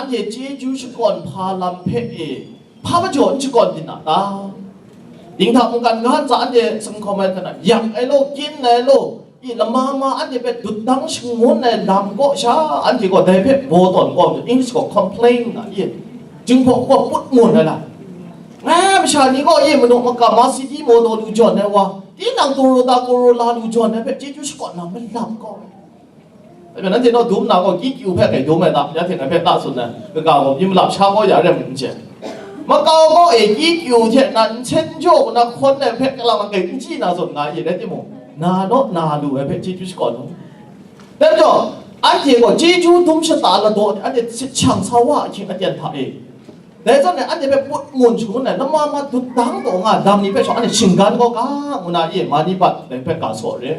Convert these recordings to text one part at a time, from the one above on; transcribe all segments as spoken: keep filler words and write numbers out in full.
Anhte chyeju shakawn hpa lam hpe e, hpa majaw n shakawn byin na ta? Dinghta mungkan ga ntsa anhte sanghkawm ai hta na, yak ai law, kyin ai law, i lama ma anhte hpe dut dang shangun ai lam kaw sha, anhte gaw dai hpe baw tawn gaw, English gaw complain na i, jinghpaw gaw put ngun ai la. Ngai masha ni gaw i manu maka ma siti maw daw lu jawn ai wa, tinang Toyota Corolla lu jawn ai hpe chyeju shakawn na malap gaw. Amen. Nanhte naw dum na gaw, kyi kyu hpe kai dum ai ta, ya hte ngai hpe ta tsun ai, kaga gaw, myit malap sha gaw ya rem n chye. Makau gaw e, kyi kyu hte na nsen jaw na hkawn ai hpe, kalang kai n chyi na zawn nga ye, rai timung, na naw na lu ai hpe chyeju shakawn u. Dai majaw, anhte gaw chyeju dum shata ladaw hte, anhte sit shang sa wa ahkying aten hta e, dai zawn e, anhte hpe put ngun shangun ai, lama ma dut dang taw nga ai lam ni hpe shaw, anhte shinggan gaw ga ngu na e, ma ni bat dai hpe ga saw re.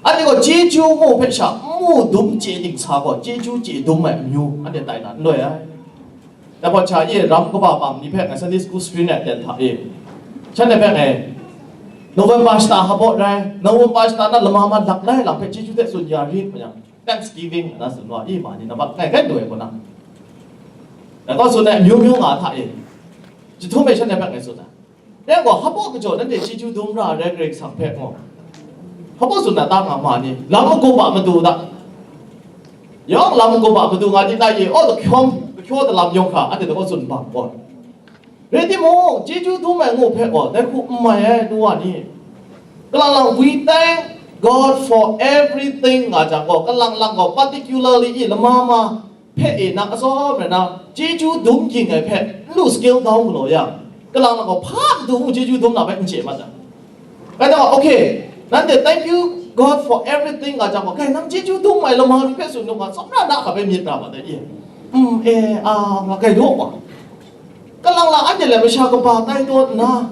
Anhte gaw chyeju ngu hpe sha, nmu dum chye dingsa gaw, chyeju chye dum ai amyu, anhte tai na n loi ai. Dai hpawt sha e, ram kaba bang ni hpe ngai Sunday school screen ai aten hta e, shanhte hpe ngai, November shata hpa rai, November shata na lama ma lak lai lam hpe chyeju hte tsun ya rit, ma yang, Thanksgiving, na tsun wa, i ma ni na bat kai kai lu ai kaw na. Dai gaw tsun ai, amyu myu nga hta e, jahtum e shanhte hpe ngai tsun ai. Dai gaw, hpa majaw nanhte chyeju dum ra ai Karai Kasang hpe gaw, hpa tsun na ta nga ma ni, lam magup a matu da. Yawng lam magup a matu nga di na ye, aw, kahkyawm, kahkyaw dalam yawng hkra, anhte dai gaw tsun bang gaw. Rai timung, chyeju dum ai ngu hpe gaw, dai hku n mai ai, nu wa ni. Kalang lang, "We thank God for everything," nga jang gaw, kalang lang gaw, particularly i lama ma hpe e na atsawm rai na, chyeju dum ging ai hpe n lu scale down galaw yang, kalang lang gaw, hpa matu mung chyeju dum na hpe n chye mat ai. Ngai gaw, "Okay, nanhte thank you God for everything," nga jang gaw, "Kai, nang chyeju dum ai lama mi hpe tsun nu nga, tsawmra na hka hpe myit ra mat ai, i? Mm, e, a, nga kai daw wa." Kalang lang anhte lai masha kaba tai taw nna,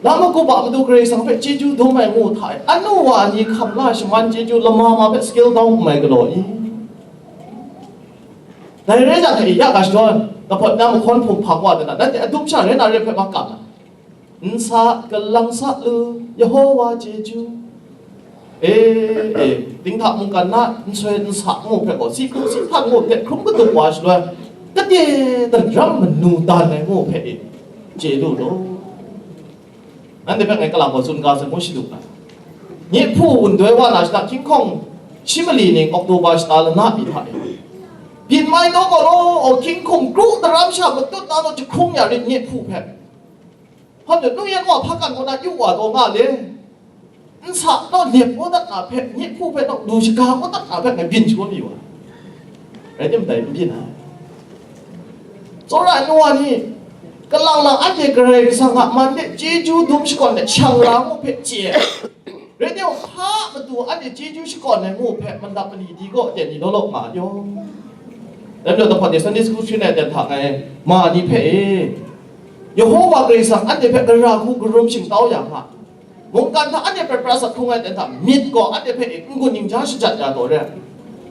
lam magup a matu Karai Kasang hpe chyeju dum ai ngu hta e, anu wa ni hkam la shaman chyeju lama ma hpe scale down n mai galaw i? Dai rai yang e, ya ga shadawn, kahpawt na mahkawn hpung hpang wa de na, nanhte adum sha rai na rai hpe makam ai. N sa, kalang sa lu, Yehowa chyeju. E, e, dinghta mungkan na nsoi nsa ngu hpe gaw, si hku si htan ngu hte hkrum kadum wa shaloi, kade daram manu dan ai ngu hpe e, chye lu law. Nanhte hpe ngai kalang gaw tsun ga sai ngu shadu ai. Nye hpu wun doi wa na shada, hkying hkawng shi mali ning October shata lana pyi hta e, byin mai taw gaw law, hkying hkum kru daram sha matut na law jahkrung ya rit, nye hpu hpe. Hpa pyi, nu yan wa hpa kan kaw na yu wa taw nga le. Nsa naw lep kau dat na hpe, nye hpu hpe naw lu shaga kau dat na hpe ngai byin shangun mayu ai. Rai timung dai n byin ai. Tsawra ai nu wa ni, kalang lang anhte Karai Kasang a man de chyeju dum shakawn de shang ra ngu hpe chye ai. Rai timung, hpa matu anhte chyeju shakawn ai ngu hpe mandap mali di kaw aten ni law law nga ai yaw. Dai majaw, dai hpawt de Sunday school screen ai aten hta ngai ma ni hpe e, Yehowa Karai Kasang anhte hpe gara hku karum shingtau ya nga, mungkan hta anhte prat pra sat hkrung ai aten hta myit gaw anhte hpe e n-gun ningja shajat ya taw re ai.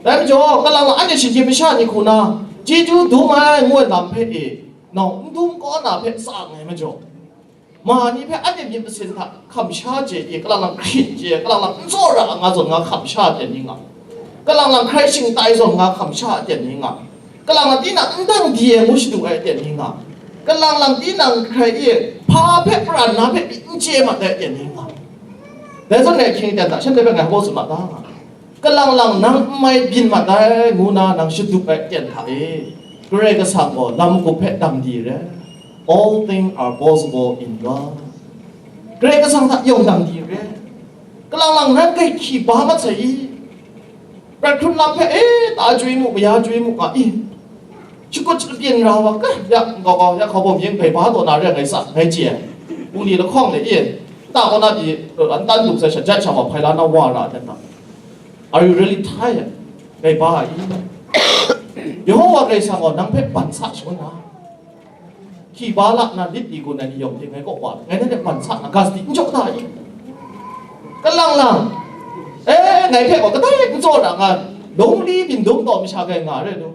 Dai majaw, kalang lang anhte shinggyim masha ni hku na, chyeju dum ai ngu ai lam hpe e, nau n dum kaw na hpe tsa nngai majaw, ma ni hpe anhte myit masin hta hkam sha chye di, kalang lang hkrit chye, kalang lang n tsawra nga zawn nga hkam sha aten ni nga, kalang lang hkrai shingtai zawn nga hkam sha aten ni nga, kalang lang tinang n dang di ai ngu shadu ai aten ni nga, kalang lang tinang hkrai e hpa hpe pran na hpe pyi n chye mat ai aten ni nga. Dai zawn rai hkying aten hta shanhte hpe ngai hpaw tsun ma ta nga. Kalang lang nang n mai byin mat ai ngu na nang shadu ai aten hta e, Karai Kasang gaw lam magup hpe dang di re. All things are possible in God. Karai Kasang hta yawng dang di re. Kalang lang nang kai hkyi ba mat sai i? Prat hkrun lam hpe, e, ta jwi mu, maya jwi mu nga i? Shakut shapyin ra wa, ka, ya, nkau kau, ya hkau bawm yin grai ba taw na re ngai sa, ngai chye ai. Pu ni lahkawng le i, ta kaw na pyi, eh, an tan dung sai sha jat sha wa hpai la na wa ra ai hta. Are you really tired? Ngai ba ai. Yehowa Karai Kasang gaw nang hpe ban sa shangun na, hkyi ba la na lit li gun ai ni yawng hte ngai kaw wa, ngai nanhte ban sa na, gas di n jaw da ai. Kalang lang, eh, ngai hpe gaw kadai n tsawra nga, lungli byin dum taw masha kai nga re lu.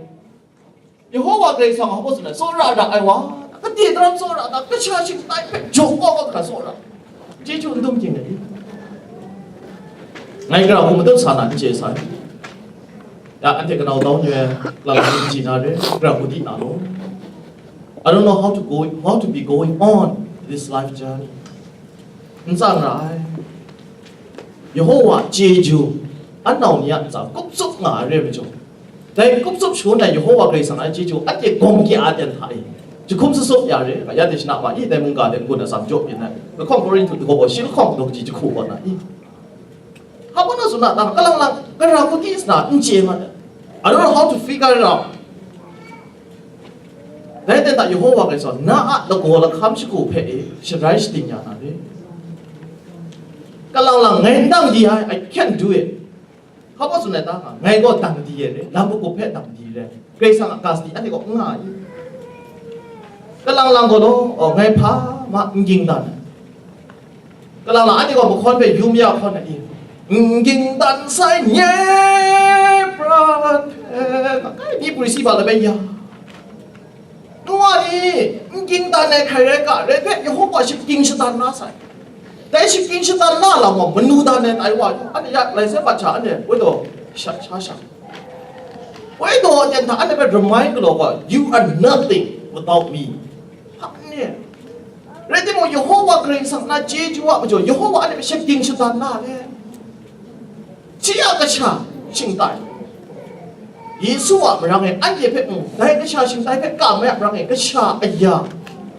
Yehowa Karai Kasang a hpaw tsun ai, tsawra ra ai wa, kade daram tsawra da, kasha shingtai hpe jaw kau kau hkra tsawra, chyeju n dum ting ai. Ngai gara hku matut sa na n chye sai. Anhte kanau tau ni e, lang lang n chye na re, gara hku di na law. I don't know how to go, how to be going on this life journey. N tsang ra ai. Yehowa chyeju, anau ni a ntsa kup tsup nga ai re majaw, dai kup tsup shangun ai Yehowa Karai Kasang a chyeju anhte gawng kya a ten hta e, jahkum sasup ya re, ya de shana ma i, dai mungga de n-gun atsam jaw byin ai, lahkawng Korinhtu dagaw baw shi lahkawng daw kaji jahku kaw na i. Hpa na tsun na, kalang lang, gara hku di sa na, n chye ma ai. I don't know how to figure it out. Dai ten hta Yehowa Karai Kasang, na a lagaw lahkam shagu hpe e sharai shating ya na re. Kalang lang, ngai n dang di ai, I can't do it. Hpa tsun ai ta nga, ngai gaw dang di ai re, lam kagup hpe dang di ai re. Karai Kasang a ga sadi anhte kaw n nga ai. Kalang lang gaw law, oh, ngai hpa ma n ging dan ai. Kalang lang, anhte gaw mahkawn hpe yu maya hkawn ai, n ging dan sai nye pran hpe, kai mi prisi ba la bai ya. Nwa ni, n ging dan ai hkrai rai ga, rai hpe Yehowa shinggyim shadan na sai. Dai shinggyim shadan na lam gaw, manu dan ai tai wa, anhte ya lai sai bat sha, anhte woi daw sha, sha, sha. Woi daw aten hta, anhte hpe remind galaw ga, "You are nothing without me." Hpa n ni? Rai timung, Yehowa Karai Kasang na chyeju a majaw, Yehowa anhte hpe shinggyim shadan na le? Shi a kasha shingtai, Yesu a marang e anhte hpe mung, dai kasha shingtai hpe kam ai a marang e kasha aya,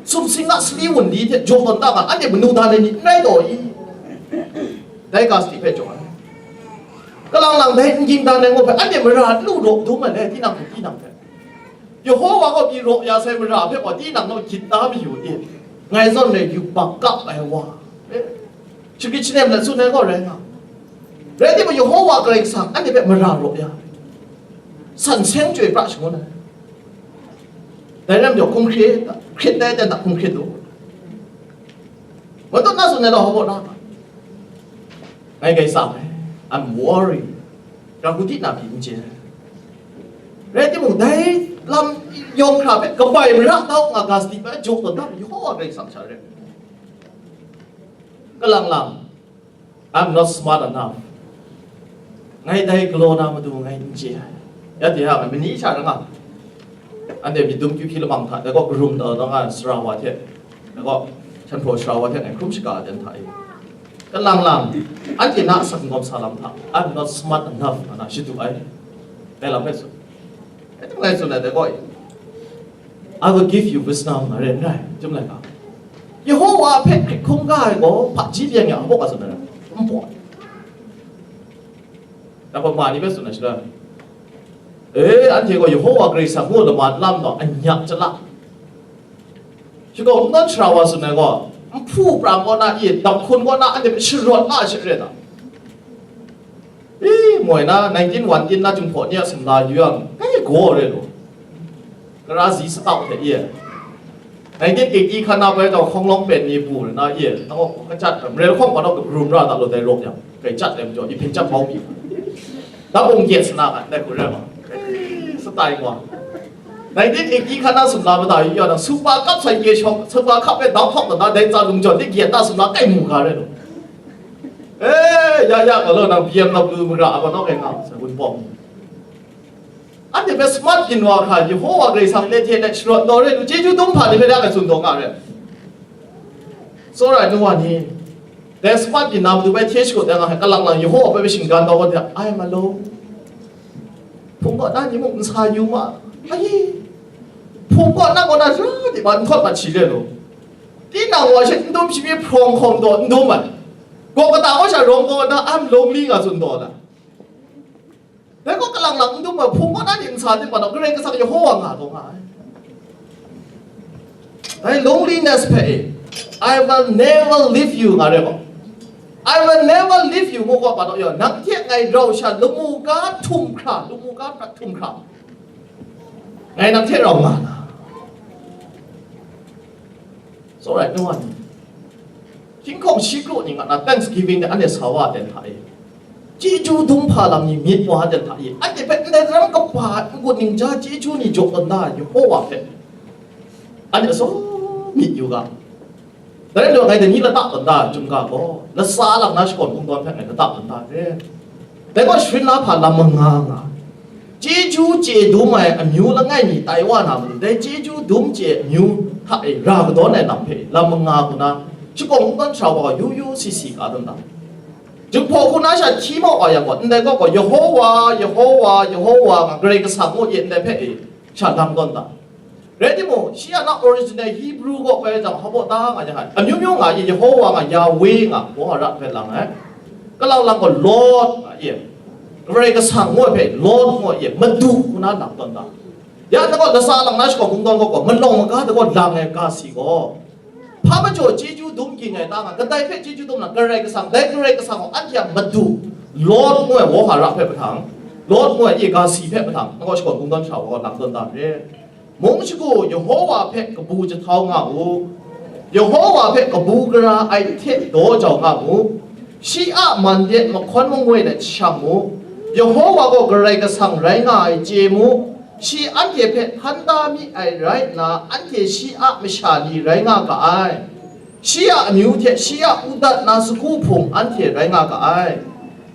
sumsing a sali wunli hte jaw tawn ta nga, anhte manu dan ai ni n rai taw i? Dai ga sadi hpe jaw ai. Kalang lang dai n ging dan ai ngu hpe anhte mara lu raw dum ai le, tinang hpe, tinang hpe. Yehowa gaw pyi raw ya sai mara hpe gaw tinang naw gyit da mayu i? Ngai zawn rai yu bak kap ai wa. Eh, shagrit shanem let tsun ai gaw rai nga. Rai timung, Yehowa Karai Kasang anhte hpe mara raw ya, san seng chyoi pra shangun ai. Dai rai majaw, hkum hkrit, hkrit dai ten hta hkum hkrit u. Matut na tsun ai law, hpa na? Ngai grai tsang ai. I'm worried. Rahku di na pyi n chye ai. Rai timung, dai lam yawng hkra hpe kabai mara tau nga ga sadi hpe jaw tawn na Yehowa Karai Kasang sha rai. Kalang lang, I'm not smart enough. Ngai dai galaw na matu ngai n chye ai. Ya de ha, ngai mani sha ra nga. Anhte myit dum kyu hpyi lamang hta, dai gaw karum taw na nga sara wa hte, dai gaw hkyen hpraw sara wa hte ngai hkrum shaga ai ten hta e. Kalang lang, anhte na asak n-gawm sa lam hta, "I'm not smart enough," nga na shadu ai. Dai lam hpe tsun. Dai hte ngai tsun ai dai gaw, "I will give you wisdom," nga re n rai, chyum laika. Yehowa hpe hkrit hkungga ai gaw hpaji byeng ya, a bawk a tsun ai, n pawt. Dai hpa ma ni hpe tsun ai shaloi, e, anhte gaw Yehowa Karai Kasang ngu lama lam gaw, anya chyalat. Shakawn kungdawn sara wa tsun ai gaw, nhpu prang kaw na i, dap hkun kaw na anhte hpe sharawt la ai she re ai ta? I, moi na, nineteen one eight na Jinghpaw ni a sumla yu yang, kai gaw re lu. Kara zi satau hte i, nineteen eighty hkan na bai taw, hkawng lawng pen ni bu na i, nang gaw kachat, mare lahkawng pa naw kabrum ra na lu dai rawk yang, kai chat ai majaw, i hpyen chyam bau mi. Dap bung gyet sana nga, ndai hku rai ma. Satai ngwa. Nineteen eighty hkan na sumla mada yu ya na, supa kap sai kye shawng, supa kap e dau hkawk na, dai tsa lungjawn ni gyet na sumla kai mu ga rai lu. E, ya ya ga law, nang B M W mara a ba naw kai nga, sa Wunpawng. Anhte hpe smart byin wa hkra, Yehowa Karai Kasang le hte let sharawt taw re lu, chyeju dum hpa ni hpe da ai tsun taw nga re. Tsawra ai nu wa ni, dai smart byin na matu bai hte shakut ai nga hpe, kalang lang Yehowa hpe shinggan taw wa de, ai malo. Hpung kaw na ni mung n sa yu ma, ai, hpung kaw na kaw na ra di ma n htawt mat shi le lu. Tinang wa she n dum shi mi hprawng hkawm taw n dum ai. Gaw kata kaw sha rawng taw na, I'm lonely nga tsun taw na. Dai gaw kalang lang n dum ai hpung kaw na ni n sa di ma naw, Karai Kasang Yehowa nga taw nga ai. Dai loneliness hpe e, "I will never leave you," nga re gaw, "I will never leave you," ngu gaw pa naw, nang hte ngai rau sha lamu ga htum hkra, lamu ga prat htum hkra, ngai nang hte rau nga na. It's alright, no one. Hkying hkawng shi kru ni nga na Thanksgiving de anhte sa wa ai ten hta e, chyeju dum hpa lam ni myit wa ai ten hta e, anhte hpe ndai daram kaba n-gun ningja chyeju ni jaw tawn da ai Yehowa hpe anhte asaw myit yu ga. Dai rai nna, ngai dai ni lata tawn da ai chyum ga gaw, latsa lang na shakawn kungdawn hpe ngai lata tawn da ai re. Dai gaw sharin la hpa lam manga nga. Chyeju chye dum ai amyu langai mi tai wa na matu, dai chyeju dum chye amyu hta e ra kadawn ai lam hpe lam manga hku na, shakawn kungdawn sara wa yu yu si si ka tawn ta. Jinghpaw hku na sha hti mau wa yang gaw, ndai kaw gaw, Yehowa, Yehowa, Yehowa nga Karai Kasang ngu ye ndai hpe e sha lam tawn ta. Rai timung, shi a na original Hebrew kaw bai jang, hpa baw ta nga yang ai, amyu myu nga ye, Yehowa nga, Yahweh nga, Yahweh hpe lang ai. Kalang lang gaw Lord nga ye, Karai Kasang ngu ai hpe Lord ngu ai ye, Madu ngu na lam tawn ta. Ya, da gaw, lasa lang na shakawn kungdawn gaw, gaw, malawng maga da gaw lang ai ga si gaw, hpa majaw chyeju dum ging ai ta nga, kadai hpe chyeju dum na, Karai Kasang, dai Karai Kasang gaw, anhte a Madu, Lord ngu ai Yahweh hpe mahtang, Lord ngu ai ye ga si hpe mahtang, na gaw shakawn kungdawn sha gaw lam tawn ta re. Mung shagu Yehowa hpe kabu jahtau nga mu, Yehowa hpe kabu gara ai hte daw jau nga mu, shi a man de mahkawn mangoi let shang mu, Yehowa gaw Karai Kasang rai nga ai chye mu, shi anhte hpe hkan da mi ai rai nna, anhte shi a masha ni rai nga ga ai. Shi a amyu hte shi a udat na sagu hpung anhte rai nga ga ai.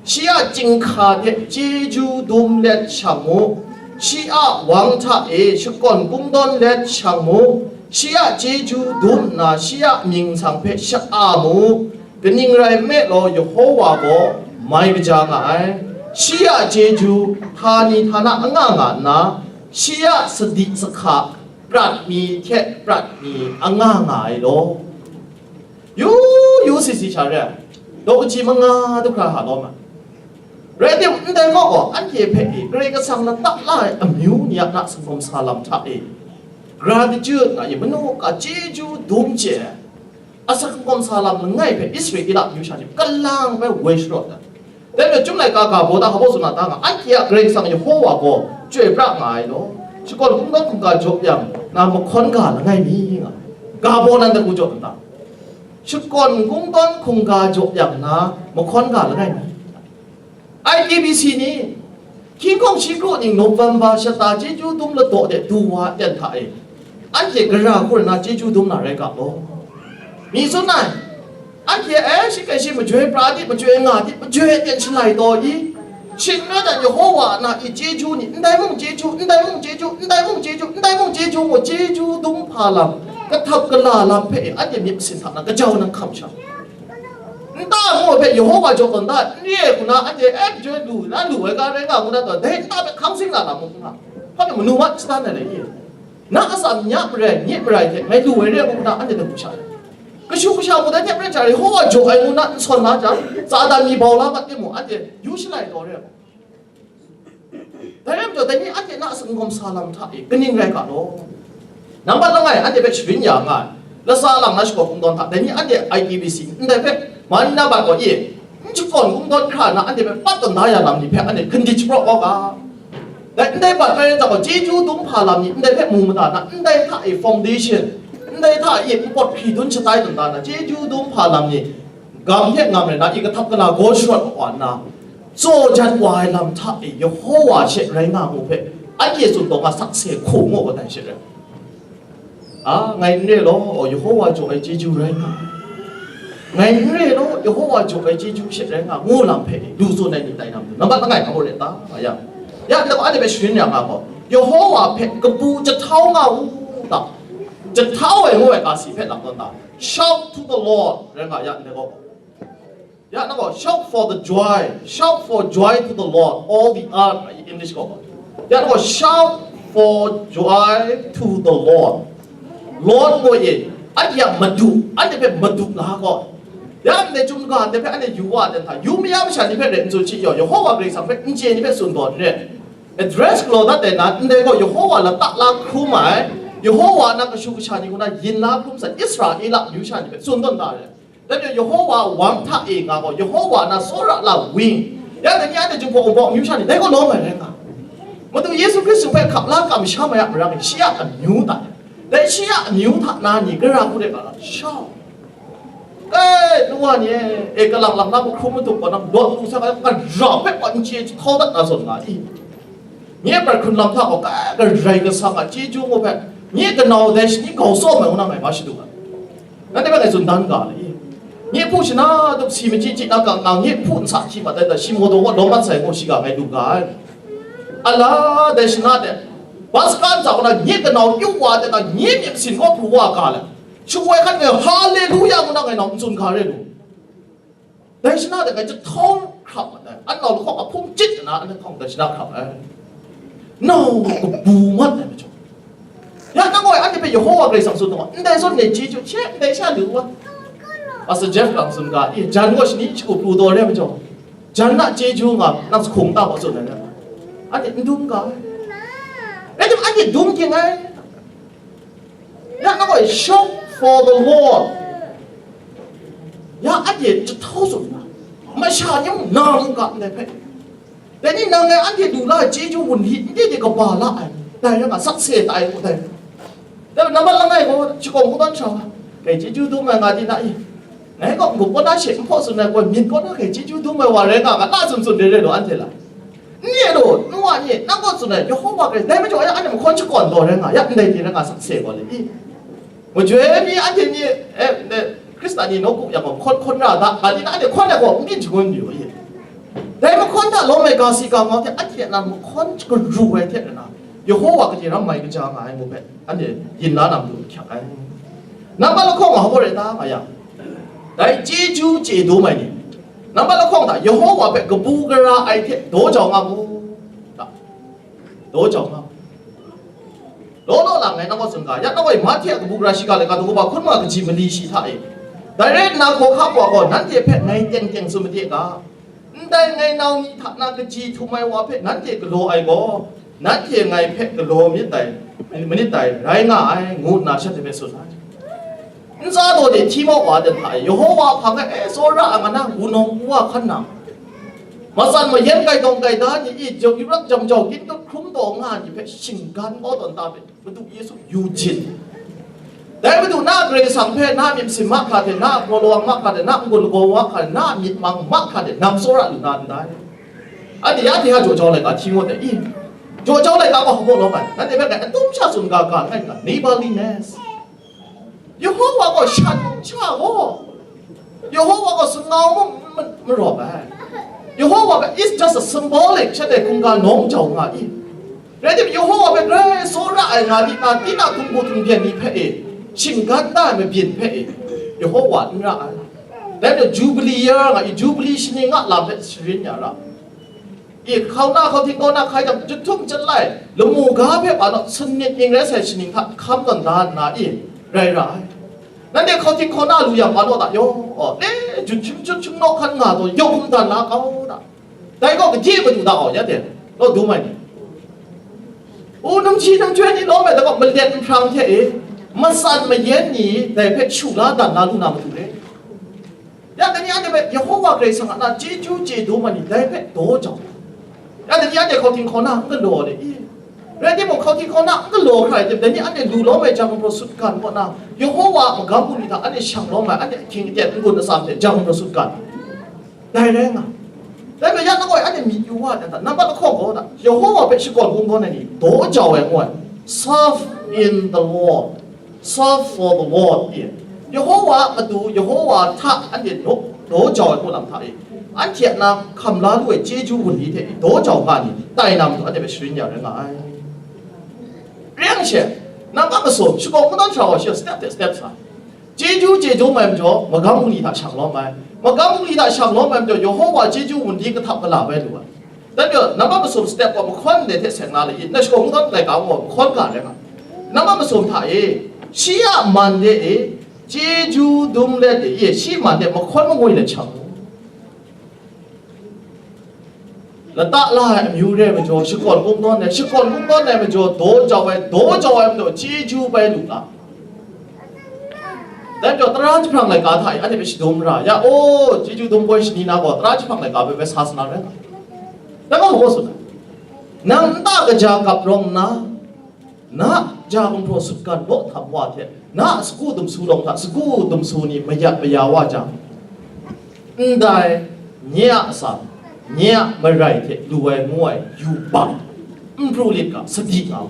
Shi a chyinghka hte chyeju dum let shang mu, shi a wang hta e shakawn kungdawn let shang mu, shi a chyeju dum nna shi a mying nsang hpe sha-a mu. Kaning rai nme law, Yehowa gaw mai kaja nga ai. Shi a chyeju htani htana anga nga nna, shi a sadi sahka prat mi hte prat mi anga nga ai law. Yu yu si si sha re ai, daw kaji manga du hkra hta lawm ai. Rai timung, ndai kaw gaw, anhte hpe e Karai Kasang lata la ai amyu ni a na sangawm sa lam hta e, gratitude nga e, manu ka chyeju dum chye ai, a sangawm sa lam langai hpe Israela amyu sha ni kalang bai woi sharawt ai. Dai majaw, Chyum laika ga baw da hpa baw tsun na ta nga, anhte a Karai Kasang Yehowa gaw chyoi pra nga ai law. Shakawn kungdawn hkungga jaw yang na mahkawn ga langai mi nga, ga baw nan da ku jaw n ta? Shakawn kungdawn hkungga jaw yang na mahkawn ga langai mi? I T B C ni, hkying hkawng shi kru ning November shata chyeju dum ladaw de du wa aten hta e, anhte gara hku na chyeju dum na rai ga law. Mi tsun ai, anhte e shi kai shi majoi pra di, majoi nga di, majoi aten shalai taw i, shing rai dan Yehowa a na i chyeju ni, ndai mung chyeju, ndai mung chyeju, ndai mung chyeju, ndai mung chyeju ngu chyeju dum hpa lam, kahtap kala lam hpe e anhte myit masin hta na kajau na hkam sha. Nta mu hpe Yehowa jaw tawn da, n re ai hku na, anhte e majoi lu na lu ai ga rai nga ngu na tawn, dai nta hpe hkang sing na lam mu hkra, hpa manu mat shadan ai le i? Na atsam nya marai, nyit marai hte ngai lu ai re ai hku na, anhte hpe hku sha ai. Kashu kasha mung dai hte maren sha, Yehowa jaw ai ngu na n sawn na jang, Satan mi bau la mat timung, anhte yu shalai taw re ai. Dai rai majaw, dai ni anhte na sangawm sa lam hta e kaning rai ga law? Nambat langai, anhte hpe sharin ya nga ai, lasa lang na shakawn kungdawn hta, dai ni anhte I T B C ndai hpe, Manila bat gaw e, n shakawn kungdawn hkra na anhte hpe pat tawn da ya lam ni hpe anhte hkindit shapraw kau ga. Dai ndai bat rai jang gaw, chyeju dum hpa lam ni ndai hpe mu mada na, ndai hta e foundation, ndai hta e npawt hkri dun shatai tawn da na, chyeju dum hpa lam ni gam hte ngam rai na, i kahtap kala gaw sharawt wa nna, tsaw jat wa ai lam hta e Yehowa she rai nga mu hpe, anhte tsun taw nga sakse hku ngu ai dai she rai. A, ngai n re law, Yehowa jaw ai chyeju rai nga ai. Ngai n re law, Yehowa jaw ai chyeju she rai nga, ngu lam hpe lu tsun ai ni tai na matu, nambat langai hpa re ta? Nga yang, ya, ndai gaw anhte hpe sharin ya nga gaw, Yehowa hpe kabu jahtau nga u ta. Jahtau ai ngu ai ga si hpe lam tawn ta. Shout to the Lord, rai nga ya, ndai gaw. Ya, na gaw, shout for the joy, shout for joy to the Lord, all the earth, English gaw. Ya, na gaw, shout for joy to the Lord. Lord ngu e, anhte a Madu, anhte hpe Madu la gaw. Ya, ndai Chyum ga ndai hpe anhte yu wa ai hta, yu maya masha ni hpe rai n tsun shi yaw, Yehowa Karai Kasang hpe n chye ni hpe tsun tawn re. Address galaw dat ai na, ndai gaw Yehowa lata la hkrum ai, Yehowa na kashu kasha ni hku na yin la hkrum sai, Israela amyu sha ni hpe tsun tawn da re. Dai majaw Yehowa wang hta e nga gaw, Yehowa na tsawra la wing, ya dai ni anhte Jinghpaw Wunpawng amyu sha ni dai gaw lawm ai rai nga. Madu Yesu Hkristu hpe hkap la kamsham ai a marang e, shi a amyu hta, dai shi a amyu hta na ni gara hku de ga la shau. E, nu wa ni e, e, kalang lang na mahkrum madup gaw, nang lawt lu sa ga, gara hpe gaw n chye jahtau dat na zawn nga i? Nye prat hkrun lam hta gaw, Karai Kasang a chyeju ngu hpe, nye kanau dai shani gau tsawm ai ngu na ngai ma shadu ai. Nanhte hpe ngai tsun dan ga le i? Nye hpu shana dup si machyi chyi na kang nang nye hpu nsa hkyi mat ai hta, shi maw daw wa lawm mat sai ngu shi ga ngai lu ga ai. Ala, dai shana de, bas kan za na, nye kanau yu wa de na, nye myit masin gaw pru wa ga le. Shu woi hkan ngai, Haleluya ngu na ngai nau n tsun ga re lu. Dai shana de ngai jahtawng hkrap mat ai, an nau lahkawng ahpung chyit na, an hkawng dai shana hkrap ai. Nau kabu mat ai majaw. Ya, nang gaw anhte hpe Yehova Karai Kasang tsun taw, ndai zawn de chyeju hte ndai sha lu wa. Pastor Jeff lang tsun ga, i, jan gaw shani shagu pru taw re ai majaw, jan na chyeju nga nang sa hkung ta gaw tsun ai na. Anhte n dum ga ai. Rai tim, anhte dum ging ai. Ya, nang gaw shop for the Lord. Ya, anhte jahtau tsun na, masha ni mung na mung ga ndai hpe. Dai ni nang ngai anhte lu la ai chyeju wunli n de de kaba la ai, dai rai nga, sakse tai ngu dai. Dai nambat langai gaw, shakawng hkungdawn sha wa, "Ngai chyeju dum ai nga di na i? Ngai gaw n-gup kaw na she n hpaw tsun ai gaw, myit kaw na hkai chyeju dum ai wa rai nga, nga na tsun tsun re re law, anhte la? N ye law, nu wa ni, nang gaw tsun ai, Yehova Karai, dai majaw ya, anhte mahkawn shakawn taw rai nga, ya ndai ni rai nga, sakse gaw le i?" Majoi mi anhte ni, eh, eh, Hkristan ni nawku yang gaw hkawn hkawn ra da, nga di na, anhte hkawn ai gaw n byin shangun yu, i. Dai mahkawn hta lawm ai ga si ga ngau hte, anhte a nan mahkawn karu ai hte rana, Yehova kaji ram mai kaja nga ai ngu hpe, anhte yin la na matu hkyak ai. Nambat lahkawng nga hpaw rai ta nga yang, dai chyeju chye dum ai ni, nambat lahkawng hta Yehova hpe kabu gara ai hte daw jau nga mu. Daw jau nga mu. Law law lang ngai nang gaw tsun ga, ya nang gaw Mahte a kabu gara shiga laika daw ba hkun ma kaji mali shi hta e. Dai rai nna, hkawhkam wa gaw nanhte hpe ngai teng teng tsun made ga, ndai ngai nau ni hta na kaji htum ai wa hpe nanhte galaw ai gaw, nanhte ngai hpe galaw myit dai, manit dai, rai nga ai, ngu nna shanhte hpe tsun ai. Ntsa daw de hti mau wa dan hta e, Yehova hpang e, e, tsawra ai nga na, wunawng wa hkan na, matsan mayan gaidawng gaida ni i, jau, yu rak jam jau, gin dut hkrum taw nga ni hpe shinggan kau tawn ta hpe, Madu Yesu yu jin. Dai Madu na Karai Kasang hpe na myit masin mahkra hte, na a hpaw lawang mahkra hte, na n-gun lagaw mahkra hte, na a myit mang mahkra hte, nang tsawra lu na ndai. Anhte ya hte hta jaw jau laika hti ngut ai i? Jaw jau laika gaw hpa lawm ai, nanhte hpe ngai atum sha tsun ga ga n rai n ga, neighborliness. Yehova gaw shan mung sha gaw, Yehova gaw sangau mung n-, n-, marawp ai. Yehova gaw is just a symbolic, shanhte hkungga nawng jau nga i? Rai tim, Yehova hpe grai tsawra ai nga di na, tinang hkum hku hkum byen ni hpe e, shinggan da ai mabyin hpe e, Yehova n ra ai. Dai majaw Jubilee ya nga i, Jubilee shaning a lam hpe sharin ya ra. I, hkauna, hkauhting kauna hkai jang, jahtum jalai, lamu ga hpe pa naw, sanit ning rai sai shaning hta hkam tawn da nna, i, rai ra ai. Nanhte hkauhting hkauna lu yang pa naw ta, yaw, e, jun shim jun shim naw hkan nga taw, yawng hkum dan la kau da. Dai gaw, kaji madu da gaw, ya de, naw dum ai ni. U, num shi num joi ni lawm ai da gaw, malet nhprang hte e, matsan mayan ni dai hpe shu la dan la lu na matu re. Ya, dai ni anhte hpe Yehova Karai Kasang a na chyeju chye dum ai ni dai hpe daw jau. Ya, dai ni anhte hkauhting hkauna n galaw le i? Rai timung, hkauhting hkauna n galaw hkra ai tim, dai ni anhte lu lawm ai jang gumhpraw sutgan kaw na, Yehova a magam bungli hta anhte shang lawm ai, anhte ahkying aten n-gun atsam hte jang gumhpraw sutgan. Dai rai nga. Dai hpe ya nang gaw anhte myit yu wa ai ta, nambat lahkawng gaw ta, Yehova hpe shakawn kungdawn ai ni daw jau ai ngu ai. Serve in the Lord. Serve for the Lord, ye. Yehova a matu, Yehova hta anhte daw, daw jau ai hku lam hta e, anhte a na hkam la lu ai chyeju wunli hte e daw jau nga ni, tai na matu anhte hpe sharin ya rai nga ai. Rai yang she, nang a masum, shakawn kungdawn sha wa shi step hte step sa. Chyeju chye dum ai majaw, magam bungli hta shang lawm ai. Magam bungli hta shang lawm ai majaw, Yehova chyeju wunli kahtap kala bai lu ai. Dan majaw, nambat masum step gaw mahkawn ndai hte seng na le i? Na shakawn kungdawn laika gaw mahkawn ga rai nga. Nambat masum hta e, shi a man de e, chyeju dum let e, shi man de mahkawn mangwi let shang u. Lata la ai amyu re ai majaw, shakawn kungdawn ai, shakawn kungdawn ai majaw, daw jau ai, daw jau ai majaw, chyeju bai lu na. Dai majaw, tara jahprang laika hta e, anhte hpe shadum ra, ya, o, chyeju dum poi shani na gaw, tara jahprang laika hpe bai sa sa na rai nga. Dai gaw, hpaw tsun ai. Nang nta kaja gap rawng nna, na ja gumhpraw sutgan law htam wa hte, na sagu dumsu lawng hta sagu dumsu ni mayat maya wa jang, ndai, nye a atsam, nye a marai hte lu ai ngu ai yubak, n pru lit ga, sadi nga u.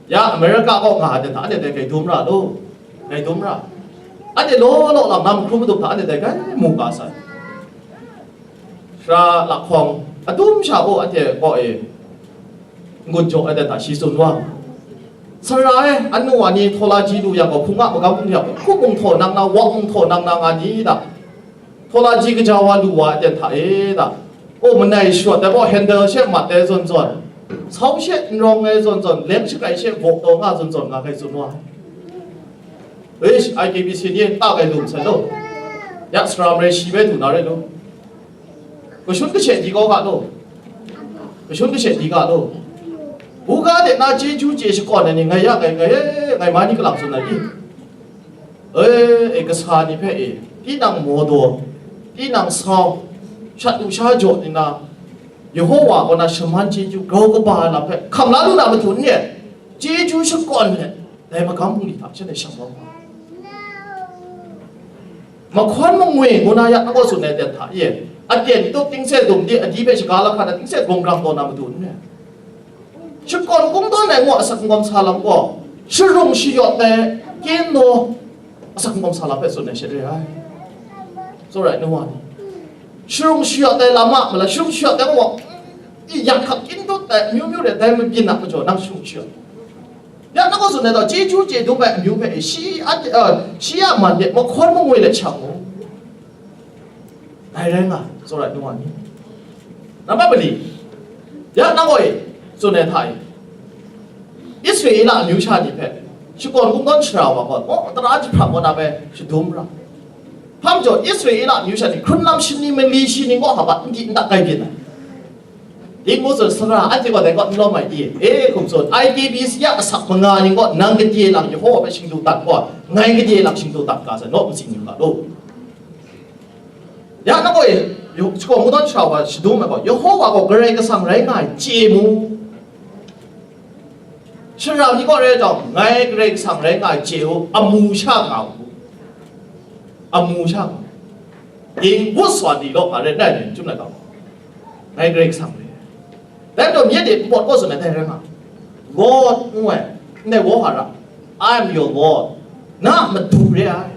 Ya, America kaw nga ai hta, anhte dai grai dum ra law, grai dum ra. Anhte law law lang na mahkrum madup hta, anhte dai grai mu ga sai. Sara lahkawng, Atum sha gaw anhte kaw e n-gun jaw ai dan hta shi tsun wa. Sara e, anu wa ni htaw la ji lu yang gaw, hpung a magam hpung hte a hpung hkum mung htaw nang na, wak mung htaw nang na nga ni da? Htaw la ji kaja wa lu wa ai dan hta e da? O, manai sharawt ai gaw, handle she mat ai zawn zawn, sau she n rawng ai zawn zawn, leng shakai she bawk taw nga zawn zawn nga hkai tsun wa. Eish, I K B C ni ta gai lu masai law, ya sara marai shi bai du na rai law. Kashun kashe di kau ga law. Kashun kashe di ga law. Buga de na chyeju chye shakawn ai ni ngai ya ngai, ngai, ngai ma ni kalang tsun ai i? E, e, kasa ni hpe e, tinang maw daw, tinang sau, shat lu sha jaw ni na, Yehowa kaw na shaman chyeju grau kaba ai lam hpe hkam la lu na matu n e? Chyeju shakawn let, dai magam bungli hta shanhte shang kau nga. Mahkawn mangwi ngu na ya nang kaw tsun ai ten hta e, aten tup, tingse dum di, adi hpe shaga lahkan ai tingse gawng grang taw na matu n e? Shakawn kungdawn ai ngu a asak n-gawm sa lam gaw, sharung shayawt ai kyen daw asak n-gawm sa lam hpe tsun ai sha re ai. Tsawra ai nu wa ni, sharung shayawt ai lam a mala, sharung shayawt ai ngu a, i, yak hkak kyen dut ai amyu myu re, dai mabyin a majaw nang sharung shayawt. Ya nang kaw tsun ai gaw, chyeju chye dum ai amyu hpe shi a, shi a man de mahkawn mangwi let shang u. Dai rai nga, tsawra ai nu wa ni. Nambat mali, ya nang gaw e, tsun ai hta e, Israela amyu sha ni hpe shakawn kungdawn shara wa gaw, oh, tara jahprang kaw na bai shadum ra. Hpa majaw, Israela amyu sha ni hkrun lam shani mali shi ni gaw hpa n di n tak kai byin ai. Ding ngu tsun, sara anhte gaw dai kaw n lawm ai i? E, hkum tsun, I K B C a asak manga ni gaw nang gade lang Yehowa hpe shingdu dat gaw, ngai gade lang shingdu dat ga sai, naw nsi ni ga law. Ya nang gaw e, shakawn kungdawn shara wa shadum ai gaw, Yehowa gaw Karai Kasang rai nga ai chye mu. Shara ni gaw rai jang, ngai Karai Kasang rai nga ai chye u, amu sha nga u. Amu sha nga u. Ding ngut sa di law, nga rai nna, n chyum na ga, ngai Karai Kasang rai. Dai majaw, myit e npawt kaw tsun ai dai rai nga, Lord ngu ai, ndai Wohara, I am your Lord, na a madu re ai.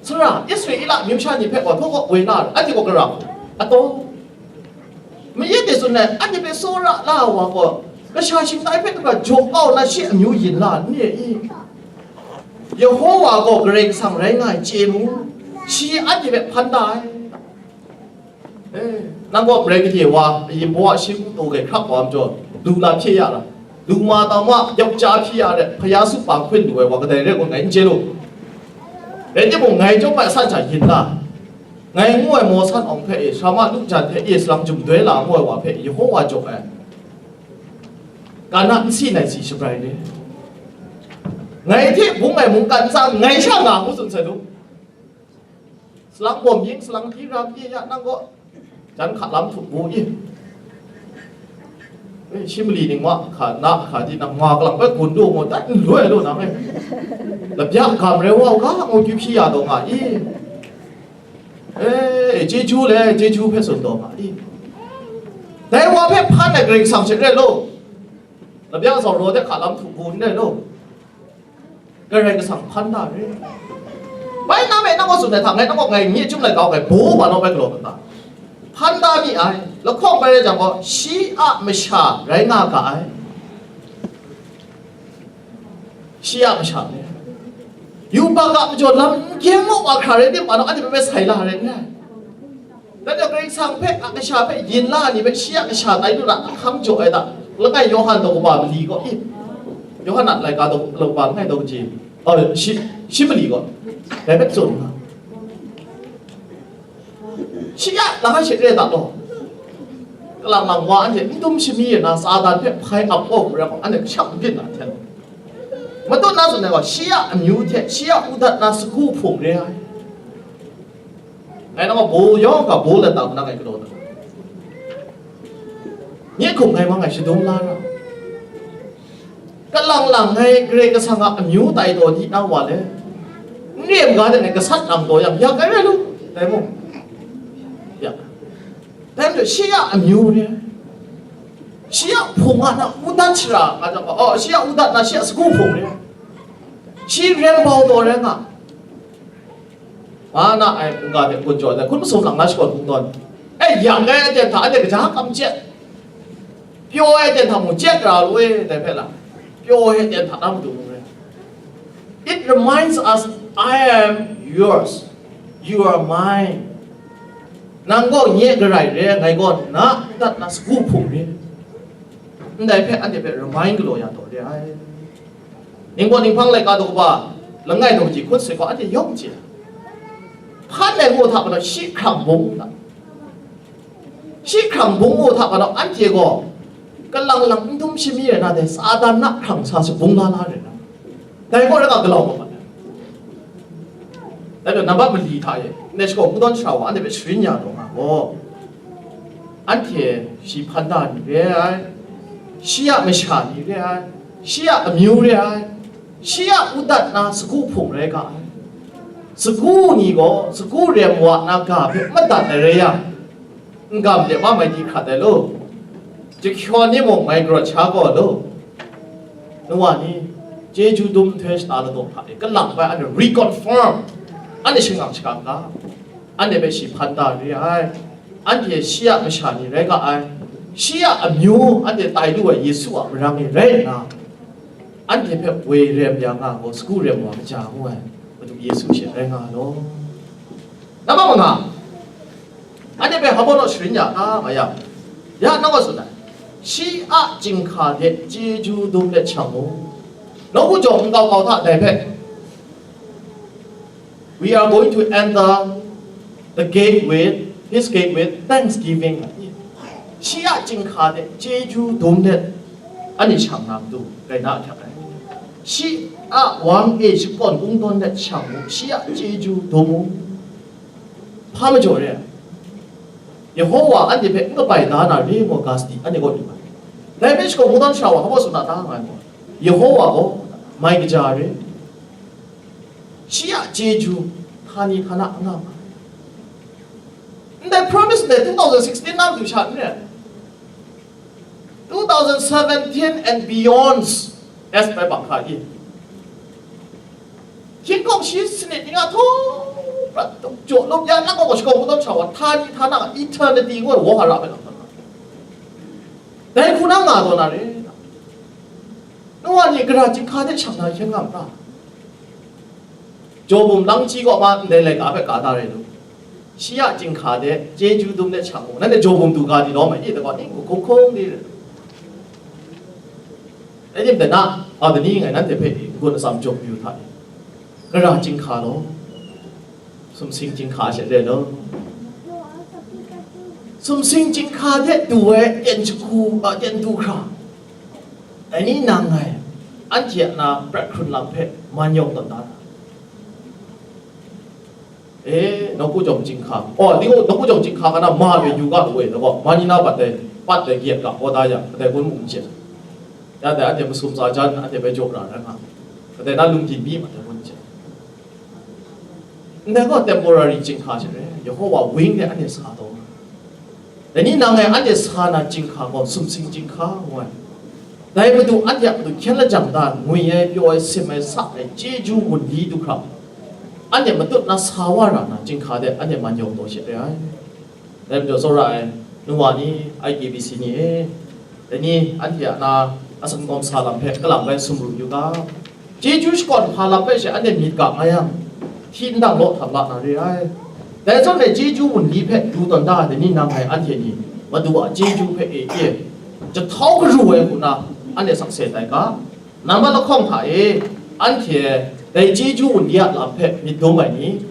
Sara, Israela amyu sha ni hpe gaw htaw kaw woi la ai, anhte gaw gara hku, ataw. Mayit e tsun ai, anhte hpe tsawra la ai wa gaw, kasha shingtai hpe hkra jaw kau na shi amyu yin la n re i? Yehowa gaw Karai Kasang rai nga ai chye mu, shi anhte hpe hpan da ai. E, nang gaw marai gade wa, ayin baw a shi ngu taw gai hkrap wa majaw, lu la hpye ya ra, lu ma tau ma, yawk ja hpyi ya re, hpaya su pa hkun lu ai wa kadai re ai gaw ngai n chye lu. Rai timung, ngai chyawm ai san hta yin la, ngai ngu ai Mawsan Awng hpe e, Sara ma Lu Jan hpe e, salang jumdoi la ngu ai wa hpe Yehowa jaw ai, kana nsi nai si shabrai ni, ngai hte bung ai mungkan ntsa ngai sha nga ngu tsun sai lu. Salang bawm yin, salang hti ram ye ya nang gaw, jan hka lam htup bu i? E, shi mali ning wa hka na hka di nang nga galang bai gun du mu, dat n lu ai lu nang e. Labya gam rai wa u ga, ngu kyu hpyi ya taw nga i? E, chyeju le, chyeju hpe tsun taw nga i? Dai wa hpe hpan ai Karai Kasang she re lo. Labya zawn raw de hka lam htup bu n re lo. Karai Kasang hpan da re. Bai na me, nang gaw tsun ai hta, ngai nang gaw ngai nye chyum lai kau, ngai baw wa naw bai galaw kata? Hpan da mi ai, lahkawng bai rai jang gaw, shi a masha rai nga ga ai. Shi a masha rai. Yubak a majaw lam n gyeng wa hkra rai tim, anhte hpe bai sai la rai n rai. Dai majaw, Karai Kasang hpe, a kasha hpe yin la ai ni hpe shi a kasha tai lu na, ahkang jaw ai ta? Langai Yawhan daw kaba mali gaw, i, Yawhan a laika daw kaba langai daw kaji, oh, shi, shi mali gaw, dai hpe tsun nga, shi a langai she re ta law? Kalang lang wa anhte n dum shami na, Satan hpe hpai ap kau hku rai gaw, anhte shang n byin na hten, matut na tsun ai gaw, shi a amyu hte shi a u dat na sagu hpung re ai. Ngai nang gaw baw yawng ga baw let ta hku na ngai galaw na. Nye hkum ngai mang ngai shadum la ra. Kalang lang ngai Karai Kasang a amyu tai taw di na wa le. N re n ga de ngai gasat lang taw yang, ya kai rai lu. Dai mung. Ya. Dai majaw shi a amyu re. Shi a hpung a na u dat shara, nga jang, oh, shi a u dat na shi a sagu hpung re. Shi ren bau taw rai nga. Wa na ai mungga hte gun jaw ai, hkun masum lang na shakawn kungdawn. E, yang ai aten hta anhte kaja kam chye, pyaw ai aten hta mung chye ra lu e, dai hpe la, pyaw ai aten hta na matu mung rai. It reminds us, "I am yours, you are mine." Nang gaw nye garai re, ngai gaw na, dat na sagu hpung re. Ndai hpe anhte hpe remind galaw ya taw re ai. Ningpawt ninghpang laika daw kaba langai daw ji hkun sai gaw anhte yawng chye. Hpan ai ngu hta majaw shi hkrang bung hta, shi hkrang bung ngu hta majaw anhte gaw kalang lang n dum shami rai na dai, Satan na hkrang sa shabung la la rai na, dai gaw rai nga galau mat ai. Dai gaw nambat mali hta e, ndai shakaw kungdawn shara wa anhte hpe sharin ya taw nga gaw, anhte shi hpan da ni re ai, shi a masha ni re ai, shi a amyu re ai, shi a udat na sagu hpung rai ga ai. Sagu ni gaw sagu rem wa na ga hpe madat ai rai yang, n-gam de wa mai di hkrat ai law, jahkyawn ni mung mai grawt sha gaw law, nu wa ni, chyeju dum nhtoi shata ladaw hta e kalang bai anhte reconfirm, anhte shangang shaga ga, anhte hpe shi hpan da re ai, anhte shi a masha ni rai ga ai, shi a amyu anhte tai lu ai Yesu a marang e rai nna, anhte hpe woi rem ya nga gaw, sagu rem wa kaja ngu ai Madu Yesu she rai nga law. Nambat manga, anhte hpe hpa naw sharin ya hta nga yang, ya nang gaw tsun ai, shi a chyinghka hte chyeju dum let shang mu. Nawku jawng nkau kau hta dai hpe, "We are going to enter the gate with, his gate with thanksgiving." Shi a chyinghka hte chyeju dum let anhte shang na matu, rai na ahkyak ai. Shi a wang e shakawn kungdawn let shang mu, shi a chyeju dum mu. Hpa majaw re ai? Yehowa anhte hpe n kabai da na re ngu ga sadi, anhte kaw du ai. Dai hpe shakawn kungdawn shara wa hpa baw tsun na ta nga ai gaw, Yehowa gaw mai kaja re, shi a chyeju htani htana a nga ma ai. Ndai promise ndai two thousand sixteen na matu sha n re ai. Two thousand seventeen and beyond, as bai bang hka i. Hkying hkawng shi sanit ni nga htaw prat jaw lup ya, nang gaw shakawn kungdawn shara wa htani htana eternity ngu ai wawhara hpe lam hkra. Dai hku na nga taw na re. Nu wa ni gara chyinghka hte shang na hkyen nga ma ta? Jaw bum lang chyi kaw ma ndai laika hpe ka da rai lu. Shi a chyinghka hte chyeju dum let shang mu. Nanhte jaw bum du ga di lawm ai, i, dai gaw ning hku hkung hkung di rai. Dai tim dai na, a, dai ni ngai nanhte hpe n-gun atsam jaw yu hta i. Gara chyinghka law, sumsing chyinghka she re law. Sumsing chyinghka hte du ai ten jahku, a, ten du hkra. Dai ni nang ngai, anhte a na prat hkrun lam hpe man yawng tawn da na. E, nawku jawng chyinghka. Oh, ni gaw nawku jawng chyinghka ga na ma e yu ga lu e, na gaw, ma ni na pat dai, pat dai gyet ga, kaw da yang, kadai kun mung n chye. Ya dai, anhte masum tsa jan, anhte bai jaw ra rai nga. Kadai na lungdin mi pat dai kun n chye. Ndai gaw temporary chyinghka she re, Yehowa wang de anhte sa taw. Dai ni nang e anhte sa na chyinghka gaw sumsing chyinghka ngu ai. Dai Madu anhte a matu hkyen lajang da ngwi ai, pyaw ai, sim ai, sa ai, chyeju wunli du hkra, anhte matut na sa wa ra na chyinghka de anhte man yawng taw she re ai. Dai majaw tsawra ai, nu wa ni, I K B C ni e, dai ni anhte a na atsam kawm sa lam hpe kalang bai sumru yu ga. Chyeju shakawn hpa lam hpe she anhte myit ga nga yang, hti ndang law htam la na re ai. Dai zawn e chyeju wunli hpe du tawn da ai dai ni nang ngai anhte ni, Madu a chyeju hpe e e, jahtau garu ai hku na, anhte sakse tai ga. Nambat lahkawng hta e, anhte dai chyeju wunli a lam hpe myit dum ai ni,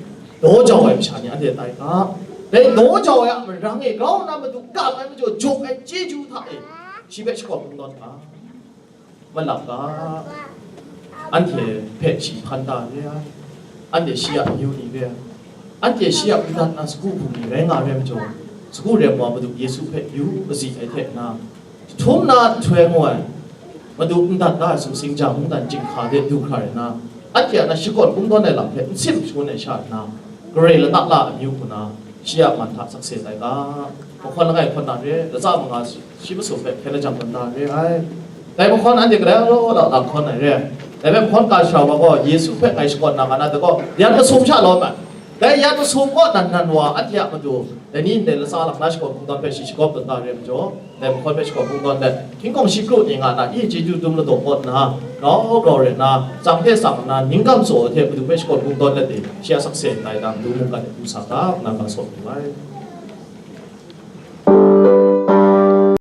daw jau ai masha ni anhte tai ga. Dai daw jau ai a marang e grau nna Madu kam ai majaw jaw ai chyeju hta e, shi hpe shakawn kungdawn ga. Malap ga, anhte hpe shi hpan da re ai, anhte shi a amyu ni re ai, anhte shi a wundan na sagu hpung ni rai nga re ai majaw, sagu rem wa Madu Yesu hpe yu azi ai hte na, jahtum na nhtoi ngu ai, Madu n dat da ai sumsing ja mungdan chyinghka de du hkra rai na, anhte a na shakawn kungdawn ai lam hpe n sim shangun ai sha na, Karai lata la amyu hku na, shi a man hta sakse tai ga. Mahkawn langai hkawn na re, latsa manga shi masum hpe hkyen lajang tawn na re ai. Dai mahkawn anhte kadai law law lam hkawn ai re. Dai hpe mahkawn ka shara wa gaw, Yesu hpe ngai shakawn na nga na, dai gaw, yan masum sha lawm ai. Dai ya masum kaw nan nan wa anhte a matu, dai ni ndai latsa lak na shakawn kungdawn hpe shi shagawp tawn da re ai majaw, dai mahkawn hpe shakawn kungdawn let, hkying hkawng shi kru ni nga na, i chyeju dum ladaw kaw nna, grau grau rai nna, tsang hte tsang nna, ningkam tsaw hte Madu hpe shakawn kungdawn let e, shi a sakse ndai na, Madu mungkan e du sa ga, nna ga saw lu ai.